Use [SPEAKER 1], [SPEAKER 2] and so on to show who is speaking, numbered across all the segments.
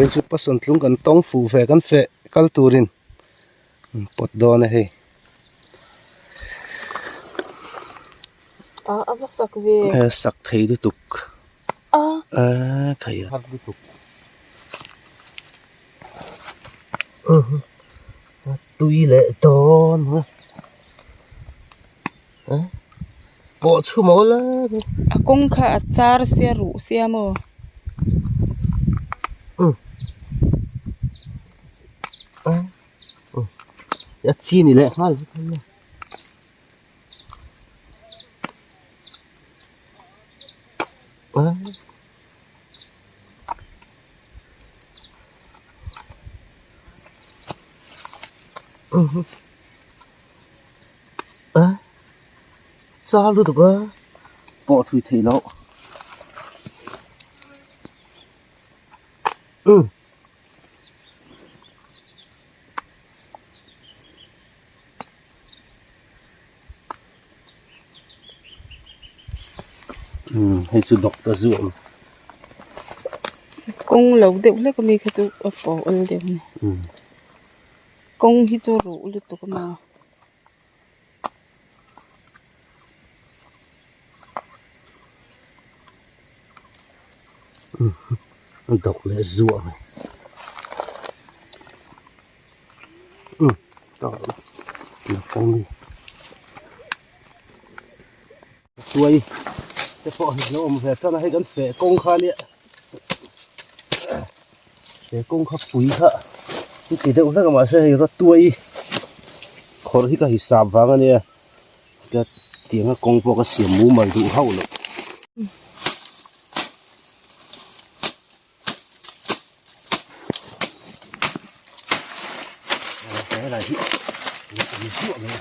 [SPEAKER 1] Vawiin chu pasal tlung kan tawng fuh ve kan feh kal turin an pawt dawn a hei.
[SPEAKER 2] A a va sak ve.
[SPEAKER 1] E sak thei lutuk.
[SPEAKER 2] A.
[SPEAKER 1] E thei har lutuk. Tui leh dawn a. Pawh chhum a awl a.
[SPEAKER 2] A kawng kha a char sia ruh sia maw?
[SPEAKER 1] A chi ni leh nghal vek a nia. A char lutuk a pawh thui theih loh umm umm hei chu doctor zu a awm.
[SPEAKER 2] Kawng lo deuh hlek ami kha chu a pawh awl deuh a ni. Kawng hi chu ruh lutuk a maw.
[SPEAKER 1] A dawk leh zuah mai umm tuai te pawh hi a lo awm ve tan a hei kan feh kawng kha nia he kawng kha pui kha i ti deuh hlek a mahse hei rawtuai khawrh hi ka hisap vang a nia ka tianga kawng pawh ka siam mumal duh hauh loh. Helai hi a zuah mai a.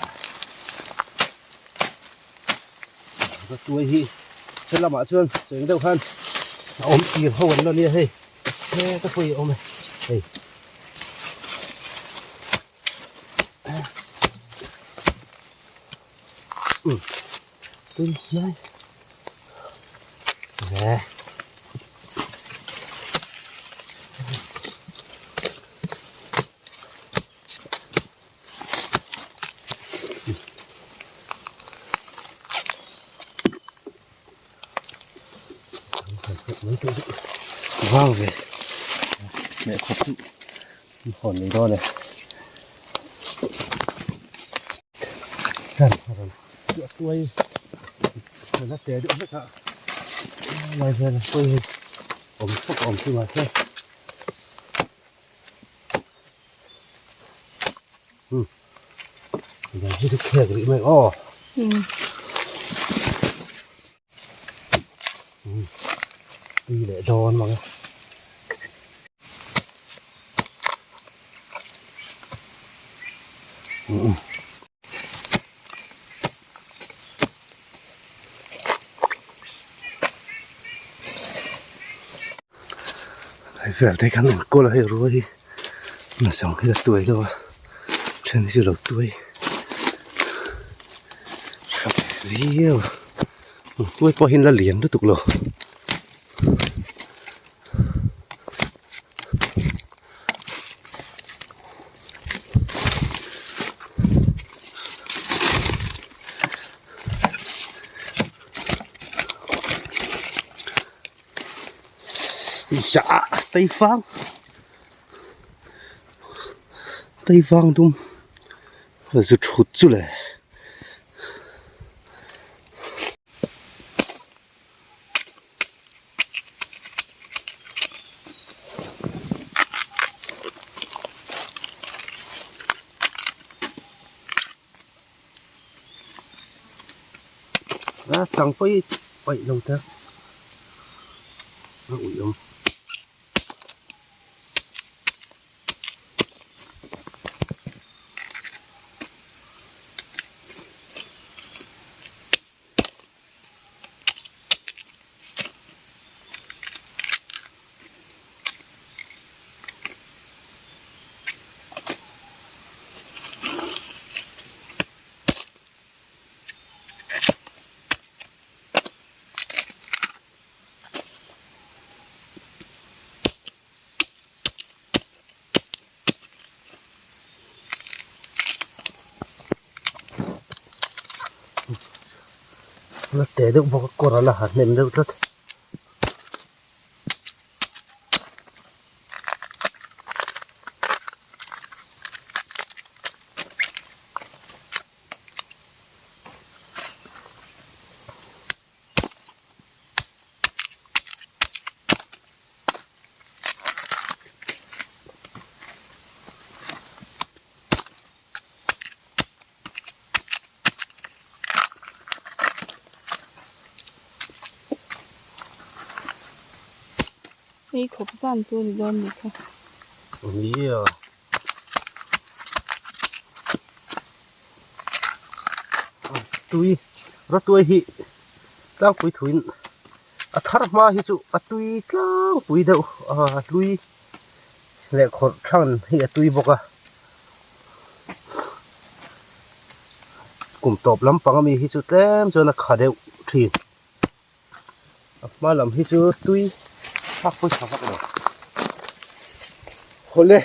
[SPEAKER 1] Rawtuai hi helamah chuan cheng deuh khan a awm tir ho an la nia hei heta pawh hi a awm e hei um tui hnai ve. Vang ve leh khawp chu an hawn mai dawn e hian a rawn chiah tuai a te deuh vek a lai hian a pawi hi awm fawk a awm chu mahse. Dan hi chu khek rih mai aw. Tui leh dawn mang e. Hei vel te khan enkawl a hei ruai hi nasang hi a tuai deuh a then hi chu lo tuai tha viau a tuai pawh hi la lian lutuk lo. Dạ tây vang tây vang dum zu thut chu le. A chang pawh hi paih lo ta a ui awm. La te deuh bawk a kawr a la ha hnem deuh tlat.
[SPEAKER 2] Hei khawp zan chu ni dawn ni kha.
[SPEAKER 1] Nia. Tui rawtuai hi tlangpui thuin a thar hma hi chu a tui tlangpui deuh a hlui leh khawrh than hi a tui bawk a. Kum tawp lampang ami hi chu tlem chuan a kha deuh thin. A hma lam hi chu tui thlak pawh tha vak lo. Hawle.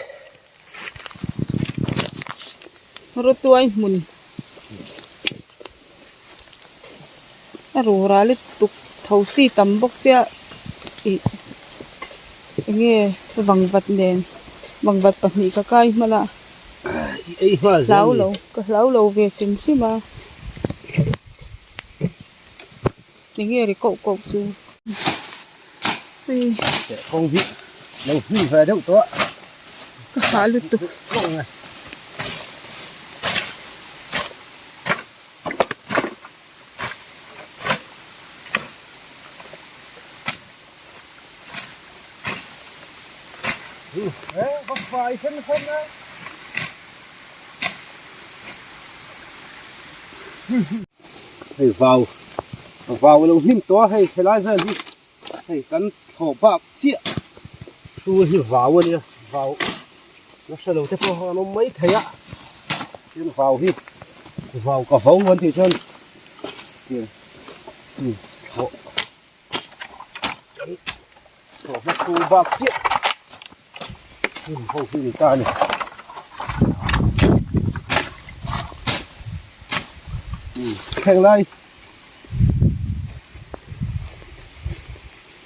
[SPEAKER 2] Rawtuai hmun a rura lutuk tho si tam bawk sia ih enge vangvat nen vangvat pahnih ka kai hman a hlau lo ka hlau lo ve hrim hrim a. Enge ri koh koh chu hei.
[SPEAKER 1] Kawng hi lo hnim ve deuh tawh a.
[SPEAKER 2] Ka hah lutuk.
[SPEAKER 1] Hei vau vau a lo hnim tawh a hei helai vel hi hei kan thlawh bak chiah hrul hi vau a nia vau la hre lo te pawh an awm mai thei a tin vau hi vau ka vo an tih chuan thlawh kan thlawh hma hrul bak chiah hnim ho hi ni ta a ni. Henglai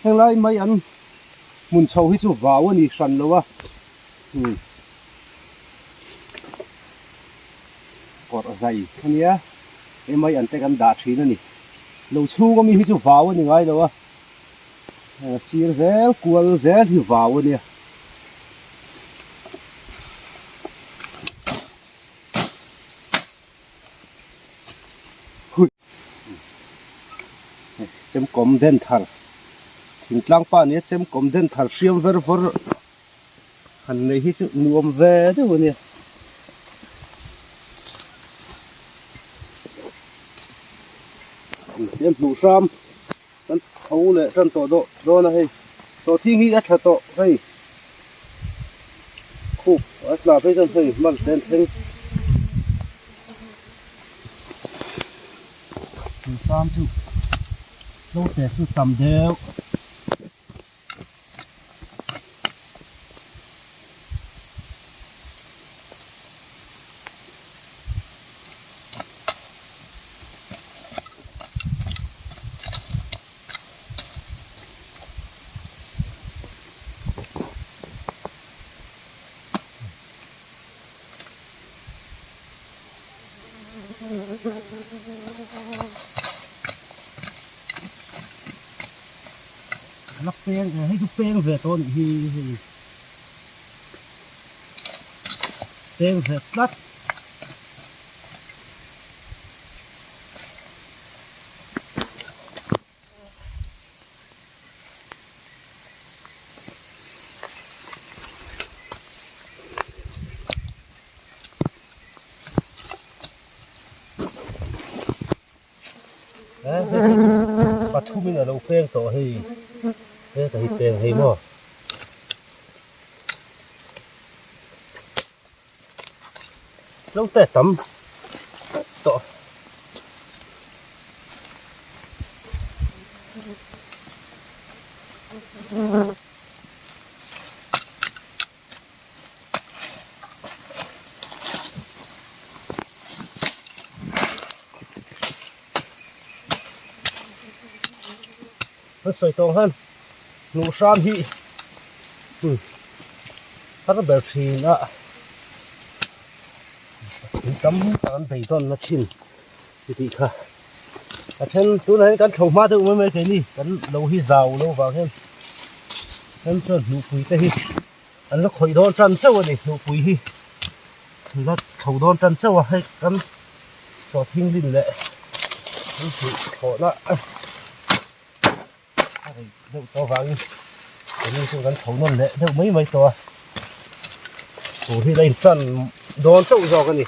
[SPEAKER 1] henglai mai an hmun chho hi chu vau a ni hran lo a kawrh zai a nia he mai an te kan dah thin a ni lo chhung ami hi chu vau a ni ngai lo a a sir zel kual zel hi vau a nia. Chemkawm den thar thingtlang pa nia chemkawm den thar hriam ver vawr han nei hi chu nuam ve deuh a nia. Hian hmuh hram kan tho leh tan tawh dawh dawn a hei sawhthing hi a tha tawh hei khup a tla phei chuan hei hman ten thleng hram chu tlote chu tam deuh. La peng hei chu peng ve tawh a nih hi hei peng ve tlat. Pathum in alo peng tawh hei heta hi peng hei maw. Lo te tam tawh. Kan sawi tawh ang khan hnuh hram hi har ber thin a thil tam tak an beidawn na thin ti tih kha a then tunah hian kan thlo hma deuh mai mai keini kan lo hi zau lo vang hian kan chuan hnuhpui te hi an la khawih dawn tan chauh a ni hnuhpui hi an la thlo dawn tan chauh a hei kan sawhthing lin leh kan hmuh thlawhna a rei deuh tawh avangin keini chu kan chho nawn leh deuh mai mai tawh a tur hi la intan dawn chauh zawk a ni.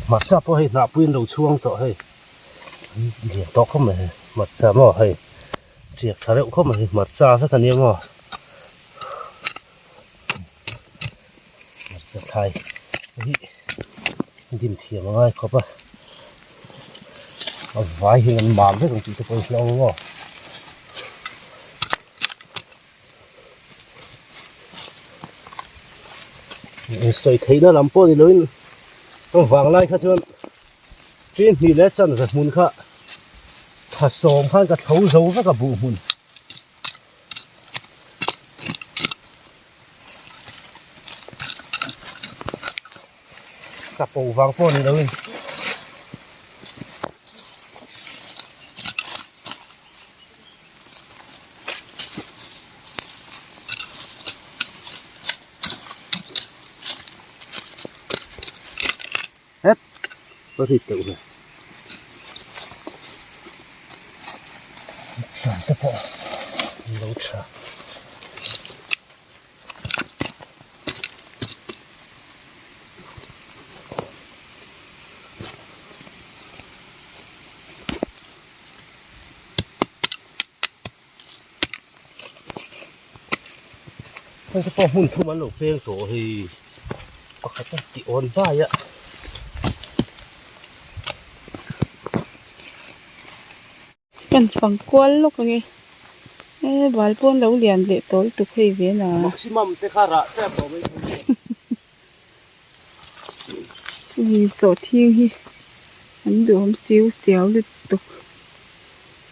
[SPEAKER 1] Hmarcha pawh hei hnahpui an lo chhuang tawh hei. Lian tawh khawp mai hei hmarcha maw hei tiak tha reuh khawp mai hei hmarcha vek a nia maw hmarcha thlai hi dim thiam a ngai khawp a a vai hian an mam vek ang tih te pawh hi hlauh ang maw. Sawi theihna lam pawh ni loin vanglai kha chuan Tin hnih leh chanve hmun kha tha sawm khan ka tho zo vek a buh hmun. Chapo vang pawh ni loin. Het a rit deuh hle tlan te pawh an lo tha. Hei te pawh hmun thum an lo peng tawh hei pakhat a tih awn bai a.
[SPEAKER 2] Kan fang kual lawk ang e. E bal pawn lo lian leh tawl tuk hei ve na.
[SPEAKER 1] Maximum te kha rah tep tawh mai thei.
[SPEAKER 2] Hei sawhthing hi an duhawm siu siau lutuk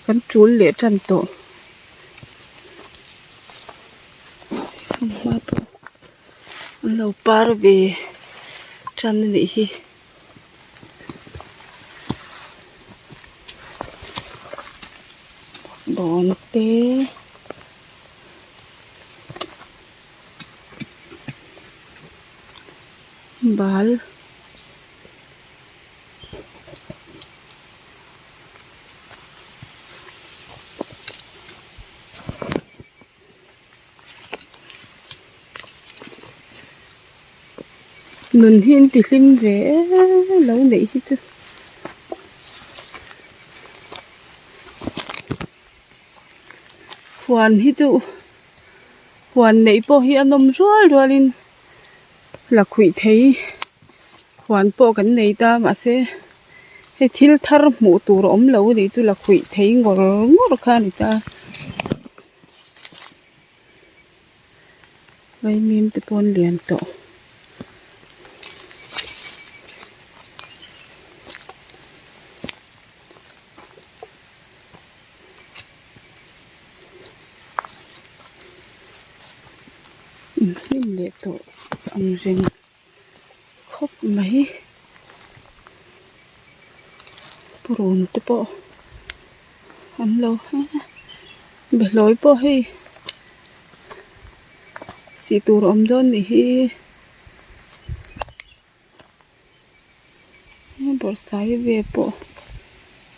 [SPEAKER 2] kan tul leh tan tawh hma pawh an lo par ve tan a nih hi. Dawn te. Bal nun hi an ti hlim ve lo neih hi chu. Huan hi chu huan neih pawh hi a nawm rual rualin lakhuih thei huan pawh kan nei ta mahse hei thil thar hmuh tur a awm lo a nih chu lakhuih thei ngawr ngawr kha a ni ta vaimim te pawh an lian tawh. Inhlim leh tawh ang reng khawp mai purun te pawh an lo behlawi pawh hei sih tur a awm dawn nih hi. Bawrhsai ve pawh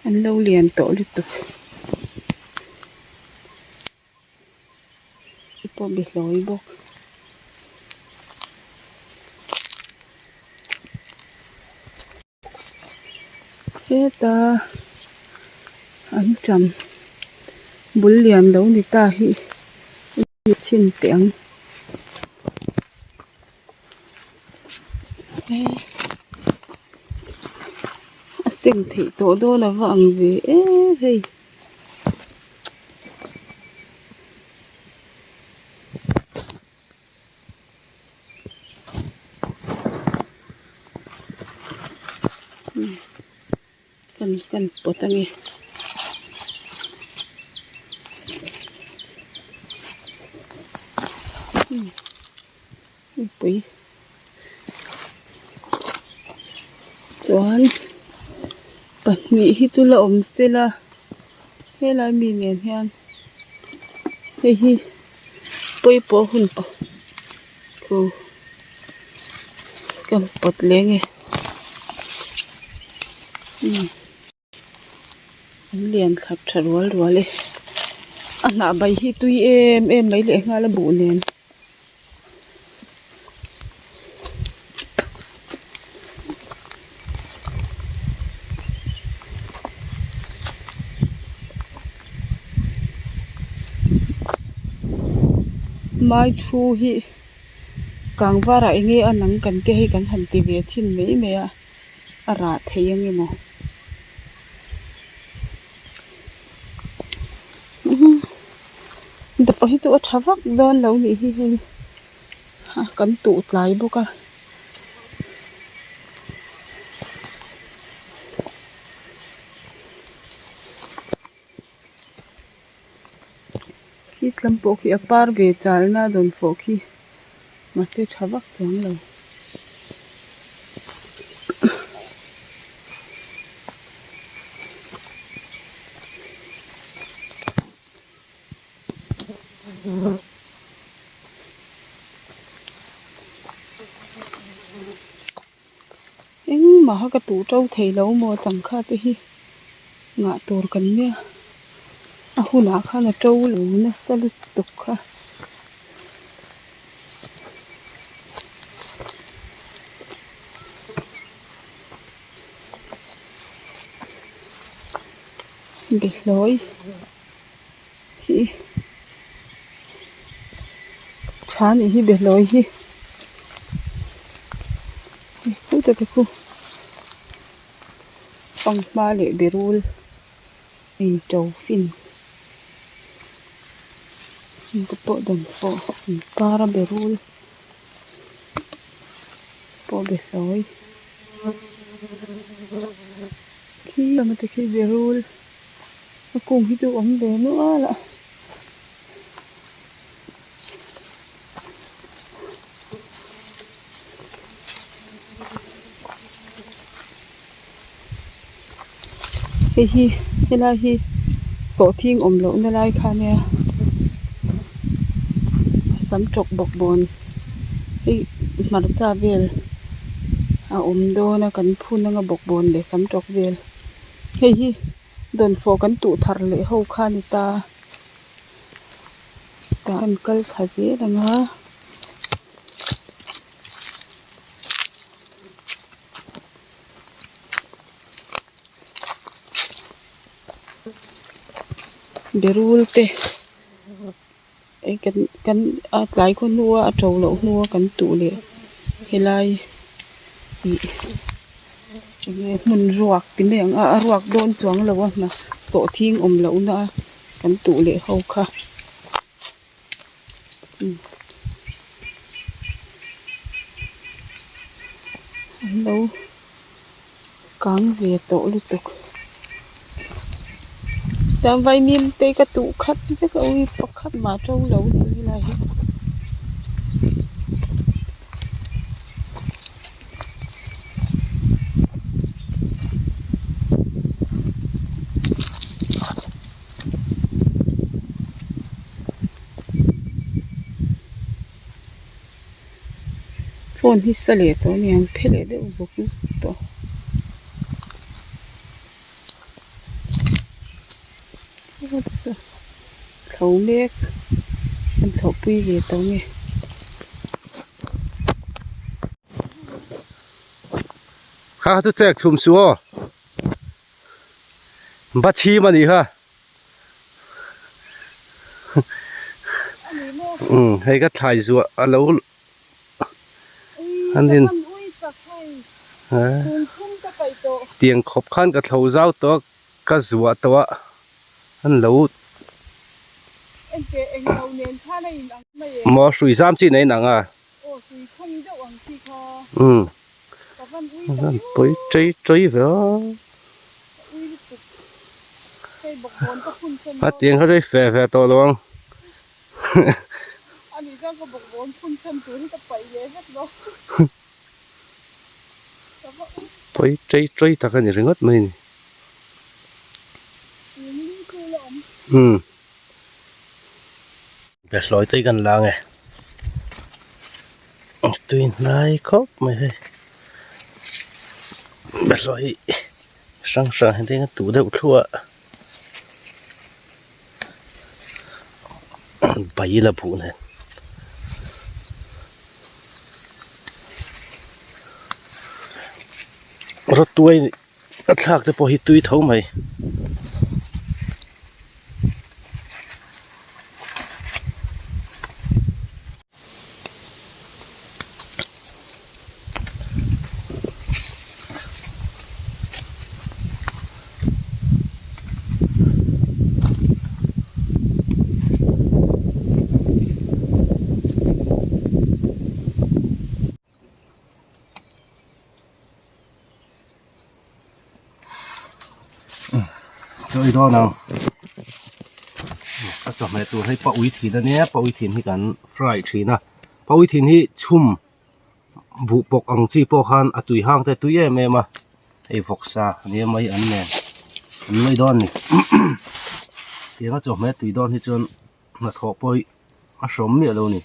[SPEAKER 2] an lo lian tawh lutuk. Pawh behlawi bawk. Heta an ṭam bul lian lo ni ta hi i chhin teh ang. A seng theih tawh dawn a va ang ve em hei. Kan kan pawt a ni. Mipui chuan pahnih hi chu la awm sela helai mi nen hian hei hi pawipawh hun pawh aw ka pawt leng e umm. An lian khat tha rual rual e a hnah bai hi tui em em mai leh nghal a buh nen. Mai thu hi kangvarah eng nge a nang kan te hei kan han ti ve thin mai mai a. A rah thei ang emaw dawh hi chu a tha vak dawn lo nih hi hei a kan tuh tlai bawk a. Khi tlam pawh khi a par ve chalna dawn fawh khi mahse tha vak chuang lo. Engmah kha ka tuh to thei lo maw changkha te hi ngah tur kan nia a hunah khan a to lo nasa lutuk kha. Behlawi hi tha nih hi behlawi hi khutah te khu fanghma leh berul in to fin te pawh dan pawh an par a berul pawh behlawi khi lama te khi berul. A kung hi chu awm ve nual a. Hei hi helai hi sawhthing awm loh na lai kha ania sam tawk bawk bawn hei hmarcha vel a awm dawn a kan phun anga bawk bawn leh sam tawk vel hei hi. Dawnfawh kan tuh thar leh ho kha a ni ta tah an kal thla zel ang a. Berul te hei kan kan a tlai khaw hnua a to loh hnua kan tuh leh helai ih enge hmun ruak ti mai ang a a ruak dawn chuang lo a hna sawhthing awm loh na a kan tuh leh ho kha an lo kang ve tawh lutuk chuan vaimim te ka tuh khat vek a ui pakhat mah to lo ni helai hi. Phone hi sa leh tawh a niang phe leh deuh zuk zuk tawh. Thlo mek. Kan thlawhpui ve tawh nge.
[SPEAKER 1] Kha kha chu chek chhum suh aw. Ba chhim a nih kha. Umm hei ka thlai zuah a lo an in tiang khawp khan ka thlo zau tawh a ka zuah tawh a an lo maw hrui zam chi nei nang a umm pawi tei tei ve a a tiang kha chu i feh ve tawh lo ang. Pawi tei tei tak a ni ringawt mai a ni. Umm. Behlawi te hi kan la ange. Tui hnai khawp mai hei. Behlawi hrang hrang hi te tuh deuh thluah a. Bai la buh nen. Rawtuai a thlak te pawh hi tui tho mai. Chawi dawn ang ka chawhmeh tur hei paui thin ania paui thin hi kan fry thin a paui thin hi chhum buh pawk ang chi pawh khan a tui hang te tui em em a hei vawksa ania mai an nen an mai dawn a ni tianga chawhmeh tui dawn hi chuan hnathawh pawh hi a hrawm miah lo a ni.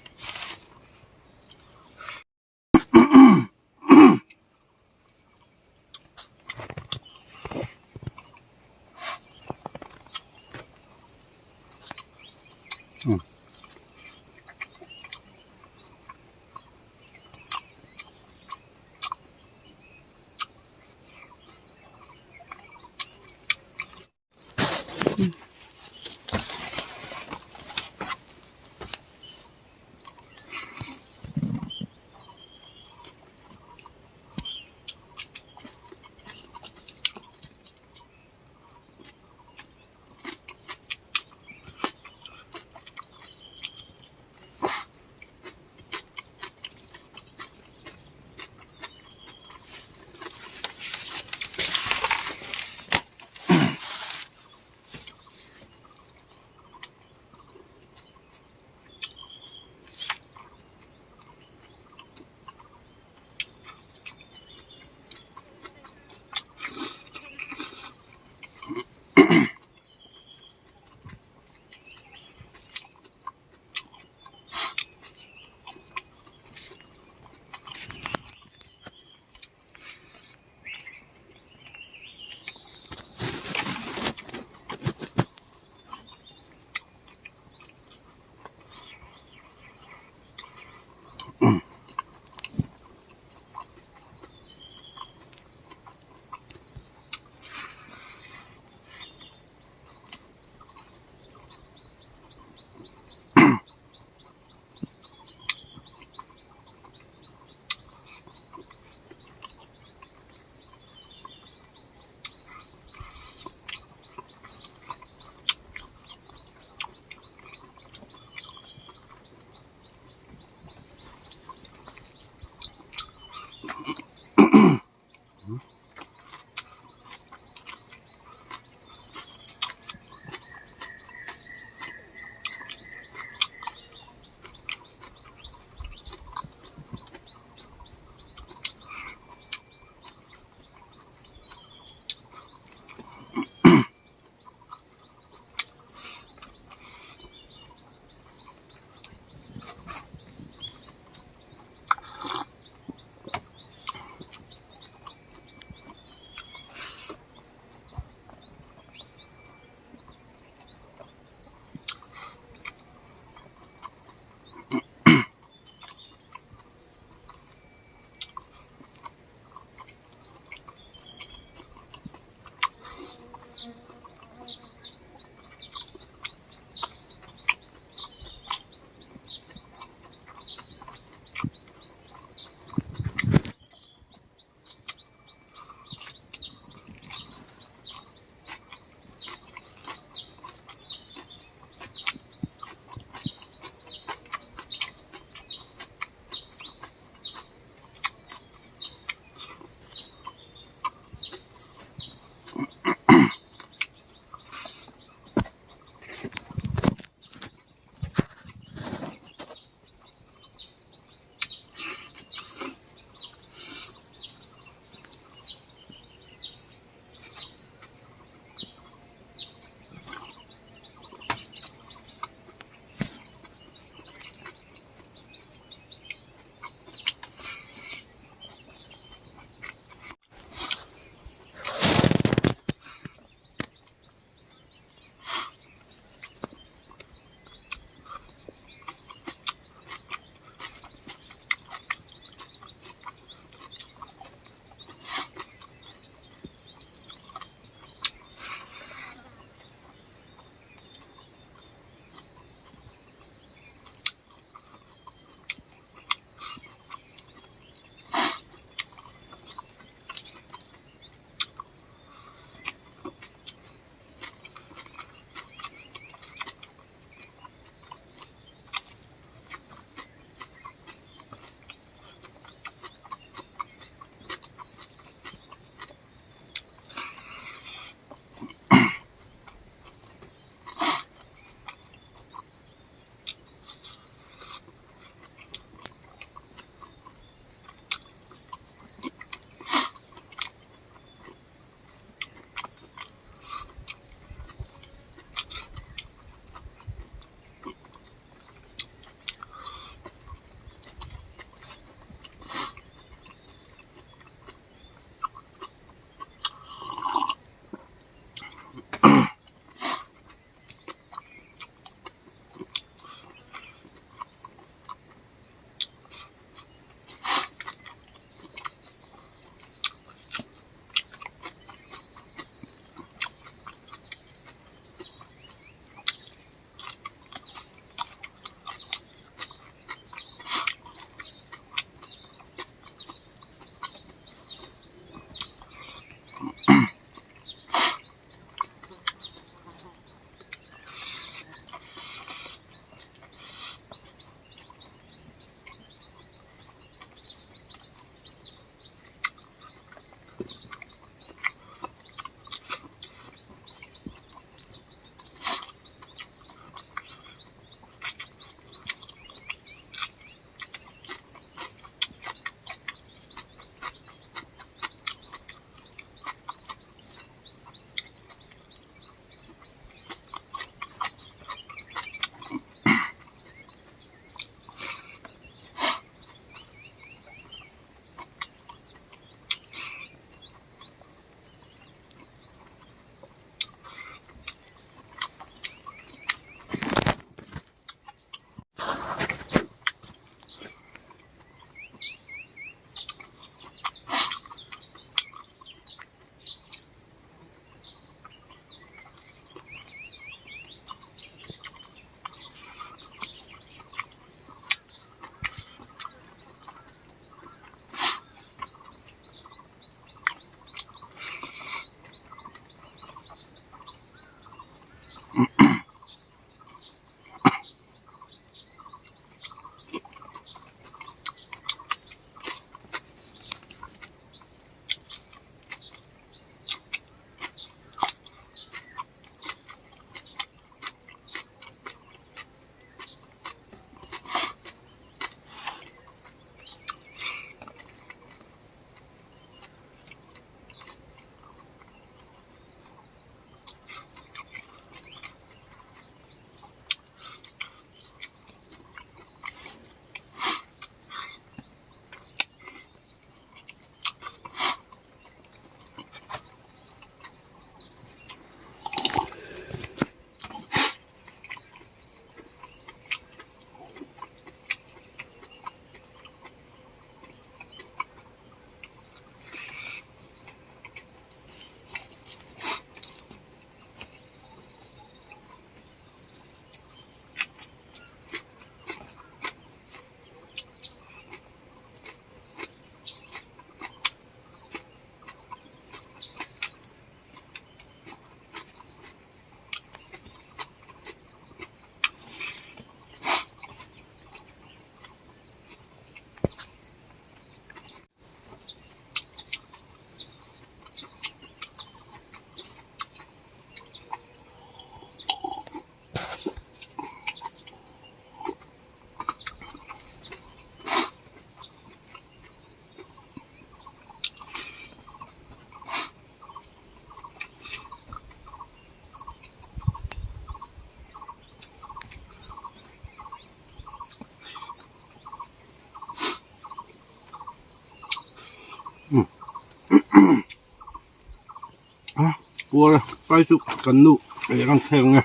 [SPEAKER 1] Puar kai chu kan nu ei ang thleng ang e.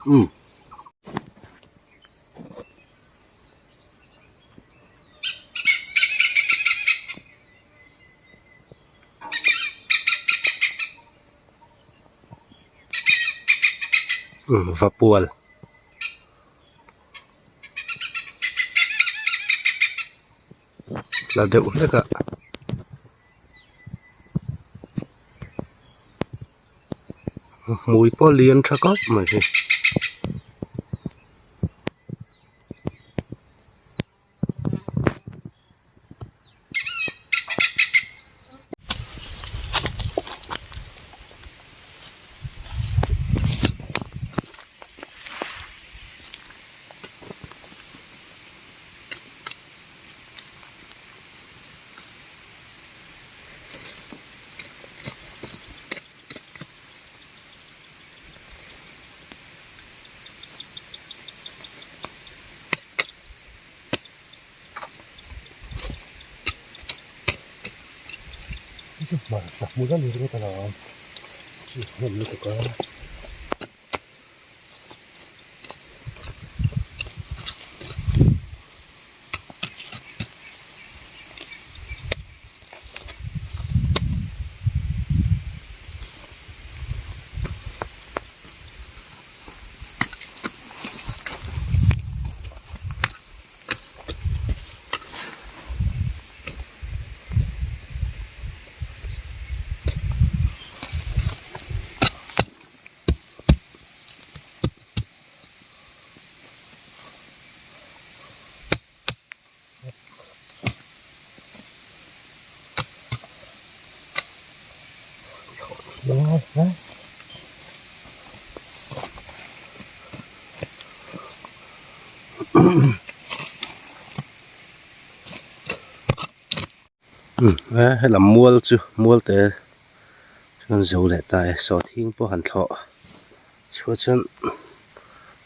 [SPEAKER 1] Umm. Vapual la deuh hlek a. Hmui pawh lian tha khawp mai hi. Hmarcha hmu zan ringawt a lo awm chi hnem lutuk a. Helam mual chu mual te chuan zo leh ta e sawhthing pawh han thlawh chhuah chuan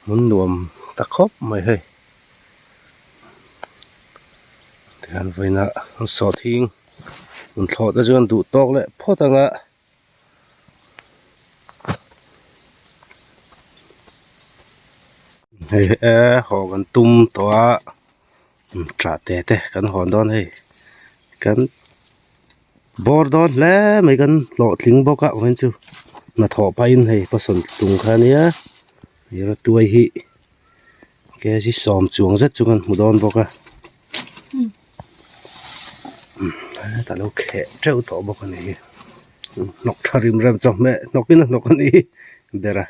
[SPEAKER 1] hmun nuam ta khawp mai hei tikhan vawiinah sawhthing hun thlawh te chuan duh tawk leh phawt ang a. Hei e haw kan tum tawh a tah te te kan hawn dawn hei kan bawr dawn hle mai kan hlawhtling bawk a vawiin chu hnathawh pahin hei pasawn tung kha ania tuai hi kg sawm chuang zet chu kan hmu dawn bawk a hetah lo kheh teuh tawh bawk a ni hi hnawk tha rim rem chawhmeh hnawk in a hnawk a ni ber a.